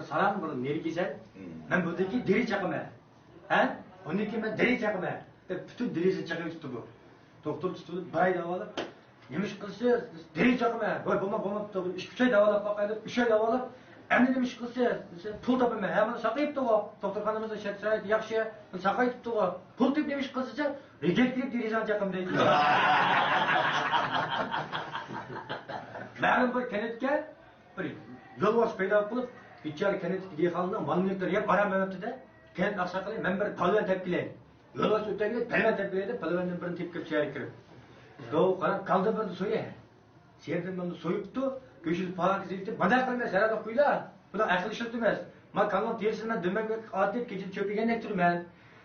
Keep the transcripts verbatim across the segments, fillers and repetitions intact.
ساراڭ بىر نېرى كېسەل. مەن بۇندىن كېيىن دېرى چاقىمەن. ھە؟ بۇندىن كېيىن مەن دېرى چاقىمەن دەپ پۈتۈن دېرىسىنى چېقىۋېتىپتۇ بۇ. دوختۇر تۇتۇپ بىر ئاي داۋالاپ، نېمە ئىش قىلىسىز؟ دېرى چاقىمەن. ۋاي، بولماپ، بولماپتۇ. ئىككى، ئۈچ ئاي داۋالاپ باقاي دەپ، ئۈچ ئاي داۋالاپ، ئەمدى نېمە ئىش قىلىسىز دېسە، پۇل تاپىمەن. ھە، مانا ساقىيىپتىغۇ. دوختۇرخانىمىزنىڭ شەرت-شارائىتى ياخشى. مانا ساقىيىپتىغۇ. پۇل تېپىپ نېمە ئىش قىلىسىز دېسە، رېگەنگە كىرىپ دېرىزەڭ چاقىمەن دەيدۇ. مەلۇم بىر كەنتكە بىر يولۋاس پەيدا بولۇپ، بىچارە كەنتتىكى دېھقانلارنىڭ مال-مۈلۈكلىرى يەپ ئارام ئېلىپتۇ-دە. كەنت ئاقساقىلى، مەن بىر پالۋان تېپىپ كېلەي. يولۋاس ئۆتەرگە پالۋان تېپىپ كېلەي دەپ، پالۋاندىن بىرنى تېپىپ كېلىپ شەھەرگە كىرىپ. دەۋ قاراپ، كالدا بىرنى سويە. سېرىدىن بىرنى سويۇپتۇ، گۆشىنى پاكىز ئېتىپ، مانداق قىلىمەن، سەرەدە قويلا. بۇنداق ئەقىل ئىشلىتىمىز. ما كاللىنىڭ تېرىسىنى مەن دۈمبەك ئاتىپ، كېچىدە چۆپىگەندەك تۇرىمەن.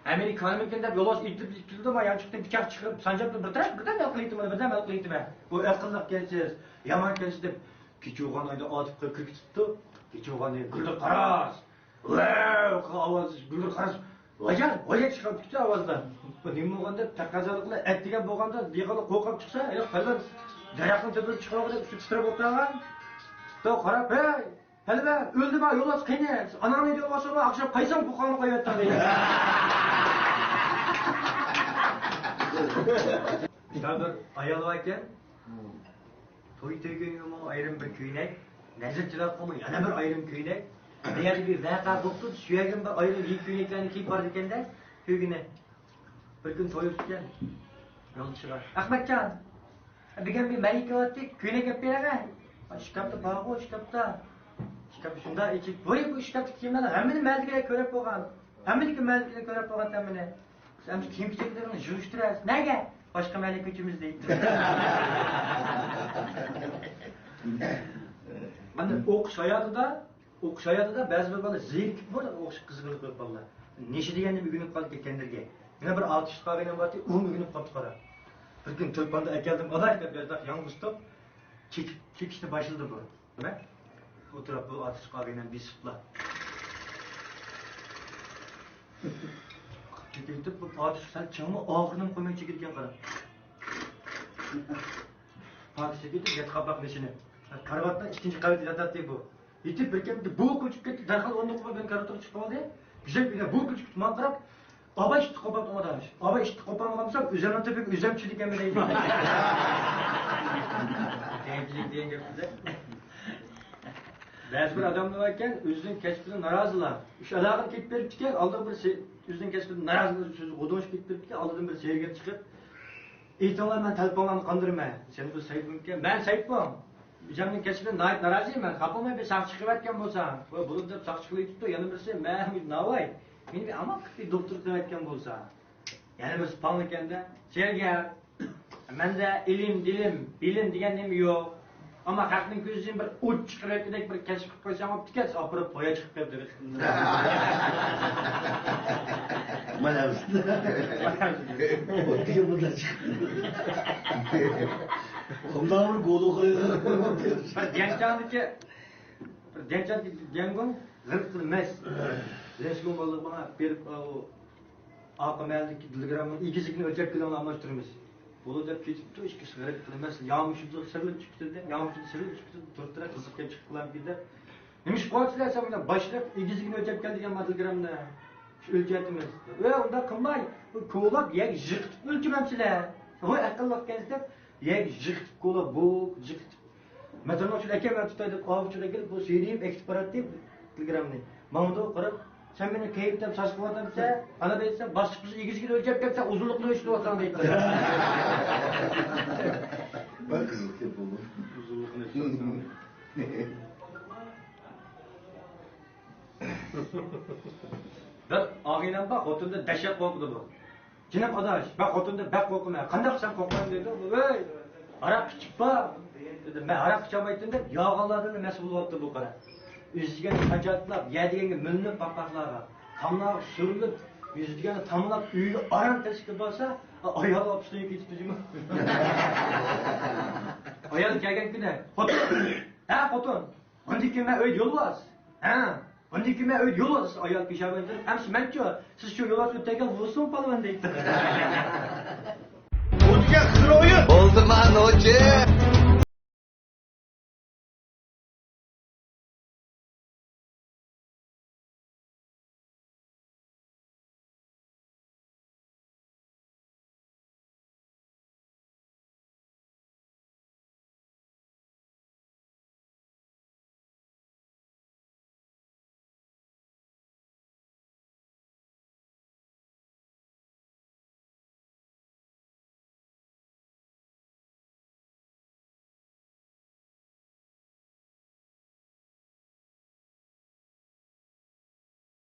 ئەمەلىي كالىمىكىن دەپ يولۋاس ئېتىپ كېلىدۇ، ما يانچۇقتىن پىچاق چىقىرىپ، سانجاپلا بىر تەرەپ، بىردەم ھەل قىلىۋېتىمەن، بىردەم ھەل قىلىۋېتىمەن. بۇ ئەقىللىق كەنسىز، يامان كەنسىز دەپ، كېچە ئوغان ئايدا ئاتىپ قويۇپ كىرىپ كېتىپتۇ. كېچە ئوغاننى گۈلدۈر قاراس، ۋاۋ قىلغان ئاۋاز، گۈلدۈر قاراس، ۋاجاھ، ۋاجاھ چىقىرىپ كېتىپتۇ ئاۋازدا. بۇ نېمە بولغاندەپ، تەقەززالىق بىلەن ئەتىگەن بولغاندا، دېھقانلار قورقۇپ چىقسا، ھېلىقى پەلۋان دەرەخنىڭ تۆپىسىدىن چىقىرىۋالغۇدەك ئۈستىدە تىترەپ ئولتۇرغان. دەۋ قاراپ، ھەي! ھەلىبە، ئۆلدىمۇ يولۋاس قېنى؟ ئاناڭنى يولۋاس ئۇرما، ئاخشام قايساڭ بۇقاڭنى قويۇۋەتتىڭ دەيدۇ. شۇنداق بىر ئايال بار ئىكەن. توي تۆگىگىمۇ ئايرىم بىر كۆينەك، نەزىر چىراغقىمۇ يەنە بىر ئايرىم كۆينەك. بۇ يەردە بىر ۋەقە بوپتۇ، شۇ يەرگىمۇ بىر ئايرىم يېڭى كۆينەكلەرنى كىيىپ بارىدىكەن-دە، تۆگىنى. بىر كۈنى توي ئۆتكەن. يولدىشىغا، ئەخمەتجان، بۈگۈن بىر مەلىكە بارتتى، كۆينەك ئەپ بېرەيلى. شكاپتا بارغۇ، شكاپتا. شكاپتا شۇنداق ئېچىپ، ۋاي، بۇ شكاپتا كىيىملەرنى ھەممىنى مەلىكىلەر كۆرۈپ بولغان. ھەممىنىڭكى مەلىكىلەر كۆرۈپ بولغان ھەممىنى. ئەمدى كىيىم-كېچەكلىرىنى يىغىشتۇرىسىز. نەگە؟ باشقا مەلىكە ئۆچىمىز دەيدۇ. مانا ئوقۇش ھاياتىدا ئوقۇش ھاياتىدا بەزى بىر بالا زېرىكىپ بولىدۇ، ئوقۇشقا قىزىقىدۇ بىر بالىلار. نېشە دېگەننى ئۆگىنىپ قالىدىكەن كەندىرگە. مېنىڭ بىر ئاتۇشلۇق ئاغىنەم بارتى، ئۇمۇ ئۆگىنىپ قاپتۇ قارا. بىر كۈنى تۇرپاندا ئەكەلدىم، ئاداش دەپ ياتاق يالغۇز تۇرۇپ، چېكىپ، چېكىشنى باشلىدى بۇ. مەن ئولتۇرۇپ بۇ ئاتۇشلۇق ئاغىنەم بېسىپلا. چېكىۋېتىپ، بۇ پاتۇش سەل چىڭمۇ ئاغرىنىمۇ قويماي چېكىدىكەن قارا. پاتۇش چېكىۋېتىپ، يەتتە قاپاق نېشىنى. كارىۋاتنىڭ ئىككىنچى قەۋىتىدە ياتاتتى بۇ. يېتىپ بىر كەمدە بۇ كۆچۈپ كەتتى، دەرھال ئورنىدىن قوپۇپ كارىۋاتتىن چىقىپ قالدى. گۈزەل بىنە بۇ كۆچۈپ كېتىپ ماڭا قاراپ، ئاباي ئىشتىك قوپۇپ ئاداش. ئاباي ئىشتىك قوپۇپ قالمىسام، ئۆزۈمنىڭ تېپىپ ئۆزۈم چۈشىدىكەنمەن دەيدۇ. دەيدىلىك دېگەن گەپ بىزدە. بەزى بىر ئاداملار باركەن، ئۆزىنىڭ كەسپىدىن نارازىلار. ئىش ئالاقىدىن كېتىپ بېرىپتىكەن، ئالدىغا بىر سې-، ئۆزىنىڭ كەسپىدىن نارازىلار، سۆزى غۇدۇڭشىپ كېتىپ بېرىپتىكەن، ئالدىدىن بىر سېرىگەر چىقىپ، ئېيتىڭلار، مەن تەلىپىڭلارنى قاندۇرىمەن. سەن بۇ سەيپۇڭكەن، مەن سەيپۇڭ. ئۆزۈمنىڭ كەسپىدىن ناھايىتى نارازىمەن. خاپا بولماي بىر ساقچى چىقىۋەتكەن بولسا. ۋاي، بۇلۇر دەپ ساقچى قىلىۋېتىپتۇ. يەنە بىرسى، مەن ناۋاي. مېنى بىر ئامال قىلىپ بىر دوختۇر قىلىۋەتكەن بولسا. يەنە بىرسى پاڭلىكەندە. سەرگەر، مەندە ئىلىم، دىلىم، بىلىم دېگەن نېمە يوق. ئەمما خەقنىڭ كۆزىدىن بىر ئوت چىقىرىۋەتكۈدەك بىر كەسىپ قىلىپ قويساڭ بوپتىكەن، ئاپىرىپ بايا چىقىپ كەلدى. مانا بىز. ئوت دېگەن بۇنداق چىقىپ. قۇمداق بىر گولۇ قىلىدۇ. بىر ديەنچاڭدىكى، بىر ديەنچاڭدىكى ديەنگۇن غەرق قىلماس. لەشكۇن بالىلىق ماڭا بېرىپ، ئۇ ئارقا مەھەللىدىكى دىلگىرامنىڭ ئېگىزلىكىنى ئۆلچەپ كېلىڭلار، ئالماشتۇرىمىز. بولىدۇ دەپ كېتىپتۇ، ئىككىسى غەرق قىلماس. يامۇ شۇنداق سىرلىپ چۈشۈپ كېتىدۇ، يامۇ شۇنداق سىرلىپ چۈشۈپ كېتىدۇ، تۇرۇپ تۇرۇپ قىزىق گەپ چىقىپ قالامدۇ دەپ. نېمە ئىش قىلىۋاتىسىلەر دېسەم، مانا باشلىق ئېگىزلىكىنى ئۆلچەپ كەل دېگەن ما دىلگىرامنى. شۇ ئۆلچەتتىمىز. ۋە ئۇنداق قىلماي، بۇ كولاپ يەرگە يىقىتىپ ئۆلچىمەمسىلەر. ۋاي ئەقىللىق ئىكەنسىز دەپ، يەرگە يىقىتىپ كولاپ، بوك، يىقىتىپ. مەترونوف شۇنى ئەكەل، مەن تۇتاي دەپ، ئاۋۇ چىقىپ كېلىپ، بۇ سىيرىپ ئەكېتىپ باراتتى تېلېگراممىنى. ماڭىدۇ قاراپ، سەن مېنى كەيپ دەپ ساز قىلىۋاتامسەن؟ ئانا دەيسەن، باشلىق بىزنى ئېگىزگە ئۆلچەپ كەتسە، ئۇزۇنلۇقنى ئۆلچىتىۋاتساڭ دەيدۇ. بەك قىزىق گەپ بۇ. ئۇزۇنلۇقنى ئۆلچىتىۋاتساڭ. بىر ئاغىنەم بار، خوتۇنىدىن دەھشەت قورقىدۇ بۇ. جېنىم ئاداش، مەن خوتۇندىن بەك قورقىمەن. قانداق قىلسام قورقمايمەن دەيدۇ. ۋەي، ھاراق ئىچىپ بار دېدىم. مەن ھاراق ئىچەلمەيتتىم دەپ، يالغانلاردىن مەست بولۇۋاپتۇ بۇ قارا. ئۈزگەن خاجاتلاپ، يەدىگەنگە مۆلىنىپ پاقپاقلارغا، تاملارغا سۈرۈلۈپ، يۈزىدىگەننى تاملاپ، ئۆيىگە ئاران تەسكە بارسا، ئايالى ئاپىسىنىڭ كېتىپ جىمى. ئايال كەلگەن كۈنى، خوتۇن، ھە خوتۇن، بۇندىن كېيىن مەن ئۆيدە يولۋاس. ھە، بۇندىن كېيىن مەن ئۆيدە يولۋاس. ئايال پېشانىدىن تۇرۇپ، ئەمىسە مەنچۇ؟ سىز شۇ يولۋاس ئۆتەيكەن، ۋۇرسۇن پالۋان دەيدۇ. بۇ دېگەن قىزىل ئويۇن. بولدىما نوچى؟